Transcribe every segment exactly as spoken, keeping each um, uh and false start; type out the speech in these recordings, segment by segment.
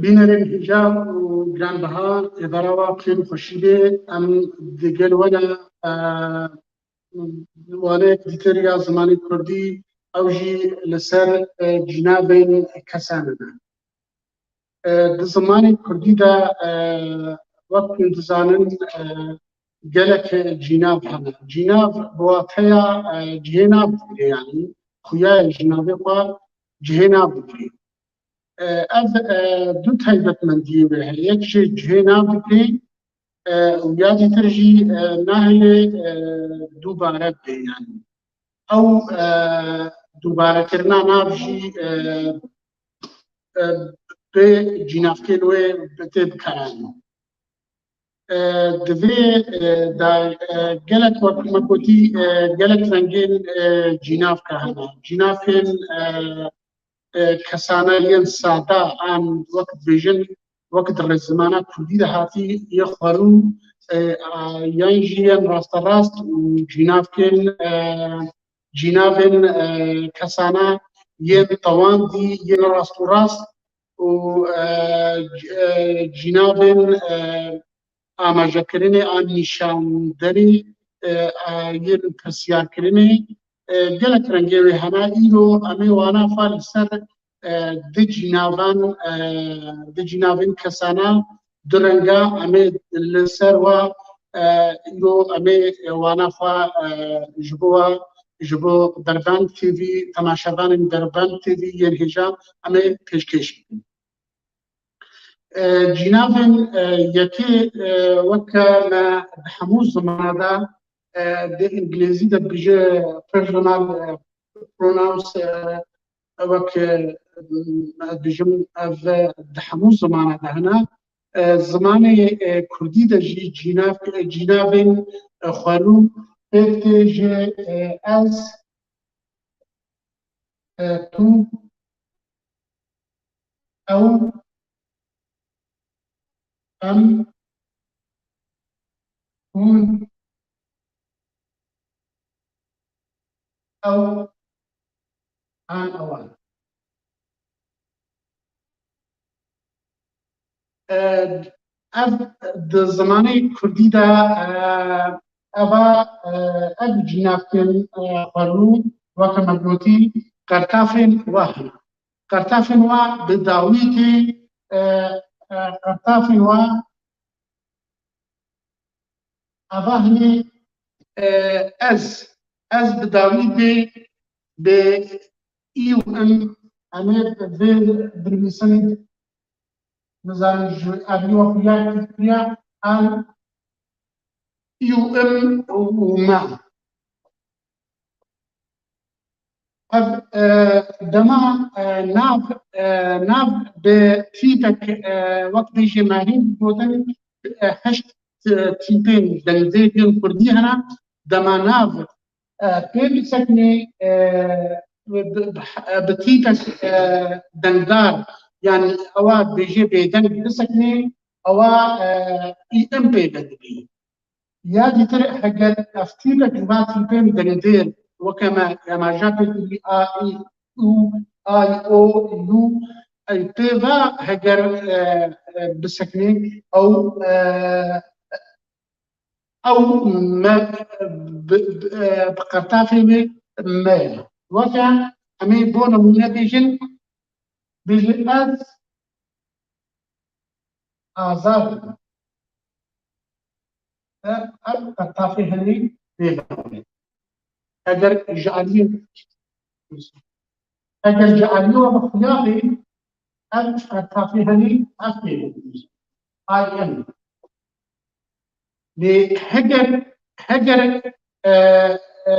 Bînerên hêja û giranbeha, êvara we pir xweşî be. Em digel we ne, e, waneyek dîtir ya zimanê kurdî, ew jî li ser, e, cînavên kesan e. E, di zimanê kurdî de, e, wek hûn dizanin, e, gelek cînav hene. Cînav bi wateya, e, cihê nav digire, yanî xuya ji navê xwe cihê nav digire. E, ev, e, du taybetmendiyê wê heye. Yek jî cihê nav digire, e, û ya dîtir jî, e, nahêle, e, dubare bê, yanî. Ew, e, dubarekirina nav jî, e, e, bi cînavkên wê tê bikaranîn. E, di vê, e, de, e, gelek wek me gotî, e, gelek rengên, e, cînavka hene. Cînavên, e, e, kesane yên sade an wek dibêjin, wek di rêzimana kurdî de hatî yê xwerû, e, a, yan jî yên rasterast û cînavkên, e, cînavên, e, kesane yên tewandî, yên rast û rast û, e, c-, e, cînavên, e, amajekirinê an nîşanderê, e, e, yên pirsiyarkirinê, e, gelek rengê wê hene. Îro em ê wana xwe li ser, e, di cînavan, e, di cînavên kesana du renga em ê li ser wa, e, îro em ê wana xwe, e, ji bo wa, ji bo Derbend T V, temaşevanên Derbend T V yên hêja em ê pêşkêş bikin. E, cînavên, e, yekê, e, weke me di hemû zimana de, e, di îngilîzî de dibêje personal, e, pronouns, e, wek, e, ez dibêjim, ev, e, di hemû zimana de hene. E, zimanê, e, kurdî de jî cînav-, e, cînavên, e, xwerû pêk tê ji, e, ez, e, tu, ew, em, hûn, ew, an, ewan. E, ev di zimanê kurdî de, e, eva, e, ev cînavkên, e, xwerû, weke me gotî, qertafên wa hene. Qertafên wa bi dawî tê, e, e, qertafên wa, eva hinî, e, ez, ez bi dawî bê, bi î û im, em ê vê binivîsin, nizanim ji evî we xuya kiriya, an î û im û, û me. Ev, e, dema, e, nav, e, nav bi tîpek, e, wek bêjê me hîn gotin, e, heşt, e, tîpên dengdêr yên kurdî hene. Dema nav, e, pê bisekine, e, bi, bi, bi tîpek, e, dengdar, yanî ewa bêjê bêdeng bisekine, ewa, e, î im pê vedibî. Ya dîtir heger ev tîpek ji van tîpên dengdêr, weke me, ema ja pêkirî a, î, û, ay, o, yû, ey pê ve heger, e, e, bisekine, ew, e, ew me, bi, bi, e, bi qertafê wê me ye. Weke em ê bo nimûne bêjin, bêjin ez azad im. Ev, ev qertafê henî pê ve. Eger ji aliyê, eger ji aliyê we bi xuya bê, ev qertafê henî ev pê ve. Ay em. Lê heger, heger, e, e,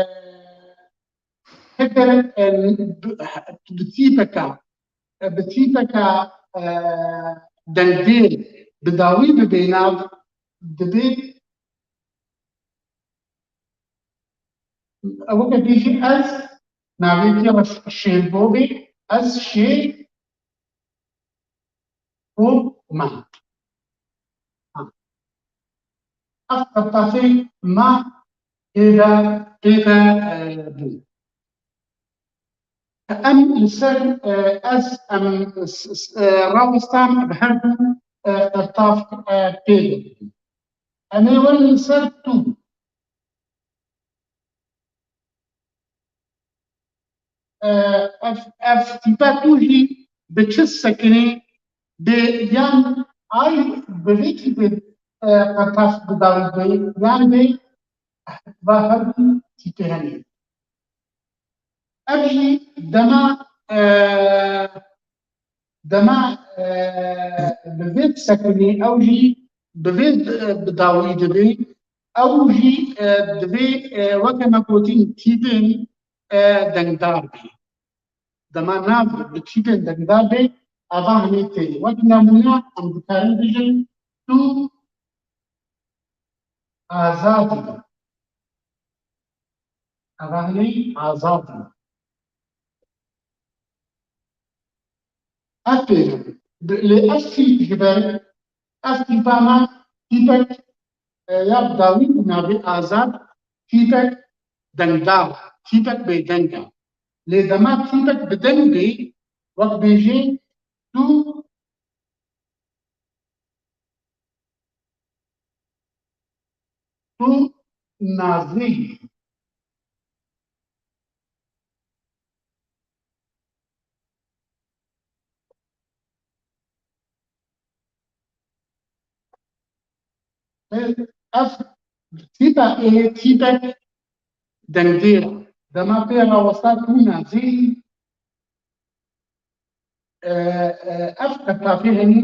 Heger, e, bi, bi tîpeka, e, bi tîpeka, e, dengdêr bi dawî bibê nav, dibê, e, weke bêjî ez, navê kê re Şêrgo bê, ez şêr, û ma. Ha. Ev qertafê ma pê ve, pê ve, e, bû. Em li ser, e, ez, em s-, s-, e, rawestan bi her du, e, qertaf, e, pê de dibin. Em ê werin li ser tu. E, ev, ev tîpa tu jî bi çi sekinê bê yan ay bi vê tîpê, e, qertaf bi dawî bê yan bê va her du tîpê hene. Ev jî dema, e, dema, e, bi vê disekinê, ew jî bi vê di-, bi dawî dibê, ew jî, e, divê, e, weke me gotîn tîpên, e, dengdar bê. Dema nav bi tîpên dengdar bê, eva hinê tê. Wek nemûne em dikarin bijin tu azad î. Eva hinê azad î. Ev pê, lê ev tîp ji ber, ev tîpa me tîpek, e, ya bi dawî û navê azad, tîpek dengdar, tîpek bêdeng e. Lê dema tîpek bi deng bê, wek bêjê tu Tu nazî. Ev tîpa ê tîpek dengdêr e. Dema pê rawesta tu nazî, e, e, ev qertafê henî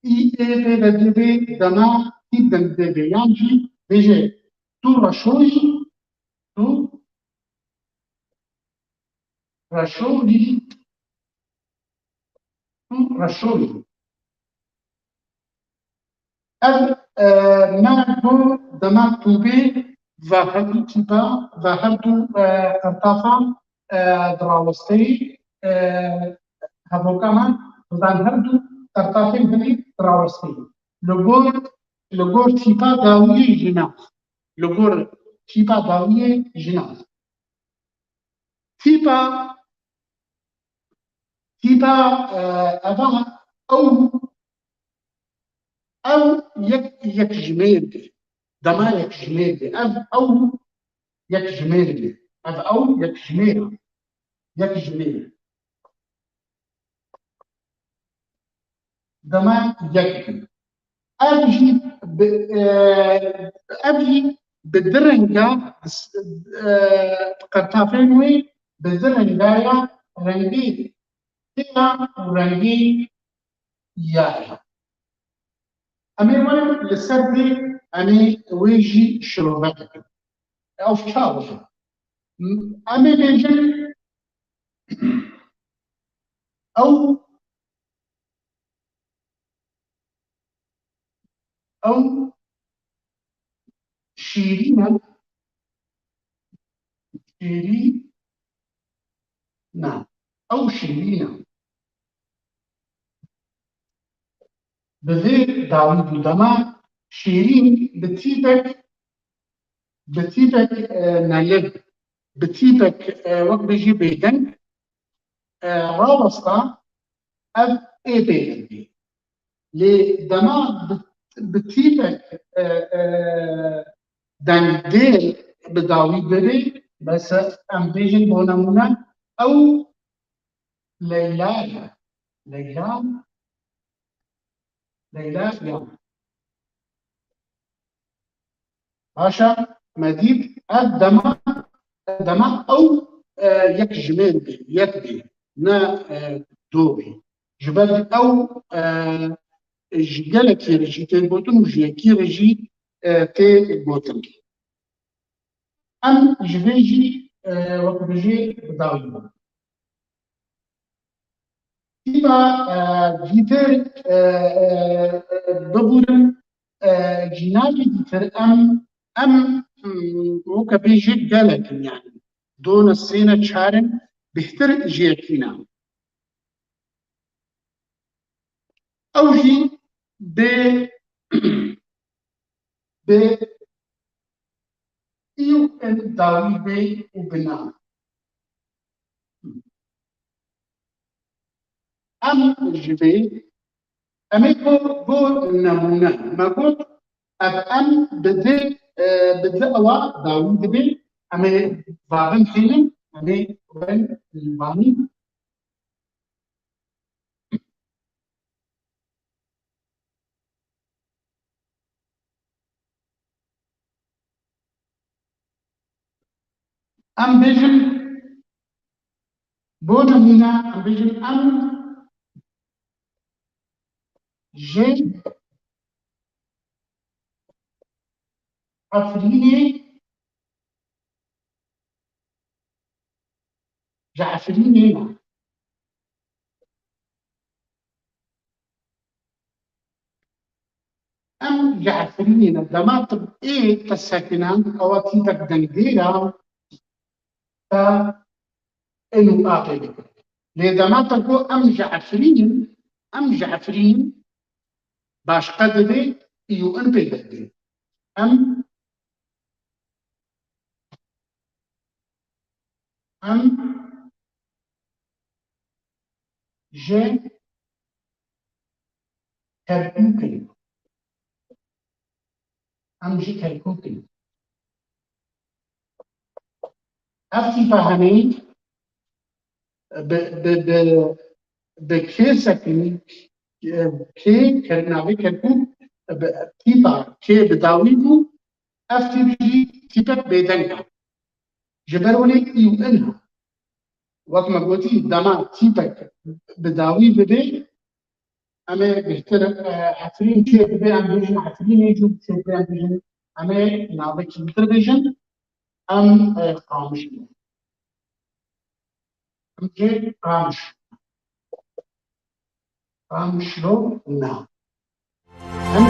î ê pê ve dibê dema tîp dengdêr bê. Yan jî bêje tu reşoyî, tu reşoyî, tu reşoyî. Ev, e, me got dema tu bê ve her du tîpa, ve her du, e, qertafa, e, dirawesteyî, e, hevoka me, ve her du qertafên hinî dirawesteyî. Li gor, li gor tîpa dawiyê jinan. Li gor tîpa dawiyê jinan. Tîpa, tîpa, e, eva ew, ew yek, yekjimêr be. Dema yekjimêr be. Ev ew yekjimêr be. Ev ew yekjimêr e. Yekjimêr. Dema yek be. Ev jî bi, e, ev jî bi di renga, e, qertafên wê bi di renga ya, rengê tê ya û rengê ya ya. Em ê werin li ser vê, em ê wê jî şirove bikin. Ew çawa? Em ê bêjin ew Ew şîrîn e. Şîrîn e. Ew şîrîn e. Bi vê dawî bû dema şîrîn bi tîpek, bi tîpek, e, neliv, bi tîpek, e, wek bijî bêdeng, e, rawesta ev ê bêdengî. Lê dema bi, bi tîpek, e, e, dengdêr bi dawî bibê, mesela em bêjin bo nemûne, ew Leyla ye. Leyla, Leyla ya. Paşa me dît ev dema, dema ew, e, yek jimêr bê, yek bê, ne, e, do bê. Ji ber ew, e, ji gelekî re jî tê gotin û ji yekî re jî, e, tê gotin. Em ji vê jî, e, wek bijê bi dawî bûn. Tîpa, e, dîtir, e, e, e, bibûrin, e, jînakê dîtir em, em, hmm, weke bêjê gelek in, yanî done sêne çarin bêhtir ji yekî ne. Ew jî bê, bê î û em dawî bê û bina. Em ji vê, em ê ku bo nemûne me got, ev em bi di, e, bi di ewa dawî dibê, em ê vabin xînin, em ê ben vanî. Em bêjin, bo nemûne, em bêjin, em ji Efrînê Ji Efrînê ne. Em ji Efrînê ne. Dema tu ê te sekinand, ewa tîpek dengdêr a, te ê nûqa pê dike. Lê dema te got em ji Efrîn in, em ji Efrîn in, başqe divê û in pê dibê. Em Em ji Kerkûk in. Em ji Kerkûk in. Ev tîpa hemî bi, bi, bi, bi kê sekinî, kê ker-, navê Kerkûk, bi tîpa kê bi dawî bû, ev tîp jî tîpek bêdeng e. Ji ber wê û in e. Wek me gotî, dema tîpek bi dawî bibe, em ê bêhtir, e, Efrîn çê bibe, em bêjin Efrînê, jû çê bibe, em bêjin, em ê navekî bitir bêjin, em, e, Qamişlo. Em jê Qamiş. Qamişlo na. Em